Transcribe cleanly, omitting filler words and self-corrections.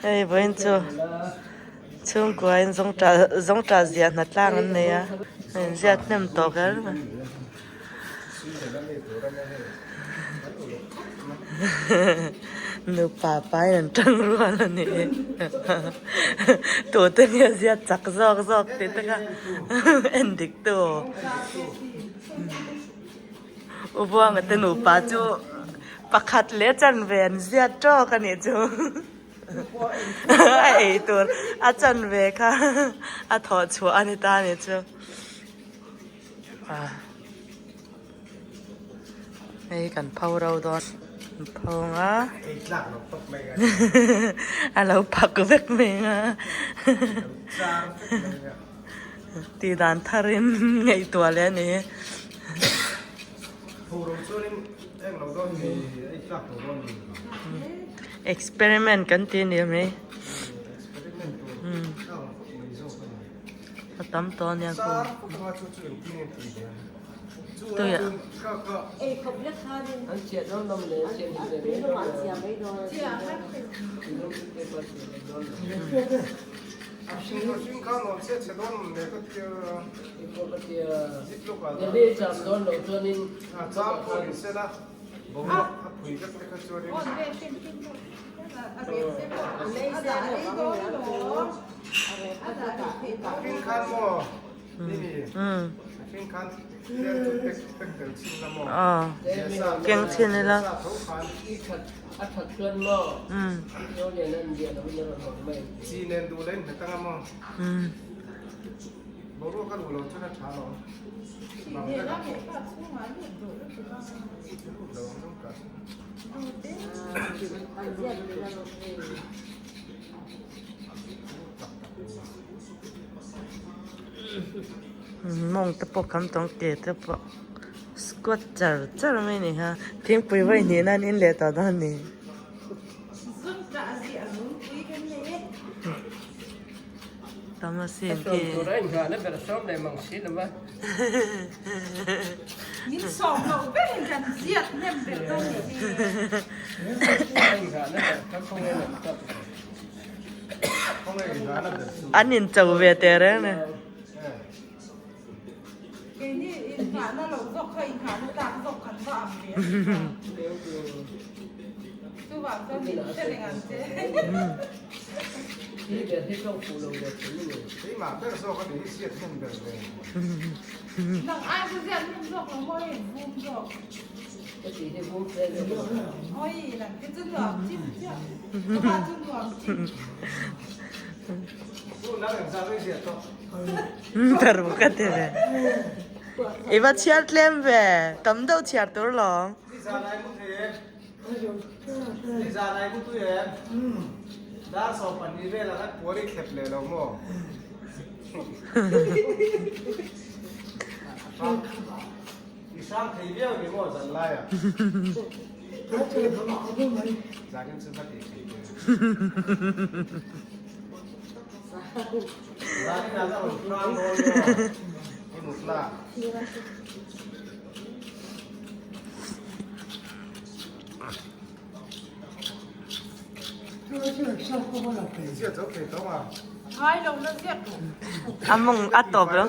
Hei vawiin chu chhungkuain zawngṭah zawngṭah ziah hna tlang an nei a a inziak hnem tawh kher mai. Nupa pain an ṭang rual a ni tute nge ziat chak zawk zawk tih te kha en dik tu. U Buanga te nupa chu pakhat leh chanve an ziat tawk a nih chu a ei tur a chanve kha a thawh chhuah a ni ta a nih chu hei kan pho ro dawn an pho ang a a lo pak vek mai ang a tih dan tharin ngaihtuah leh a ni. Experiment kan ti a ni awm e. A tam tawh a nia ku. Tuia. Keng chhin ila. Mawng te pawh kham tawng ke te pawh squat char char mai a ni kha thingpui vawi hnih nan in leh tawh dawn a ni. Tam a sin khi. An in cho ve teh reng a ni. Tar ka ti ve. I va chhiar tlem ve. Tam deuh chhiar tur lawm. A mawng a tawp lo.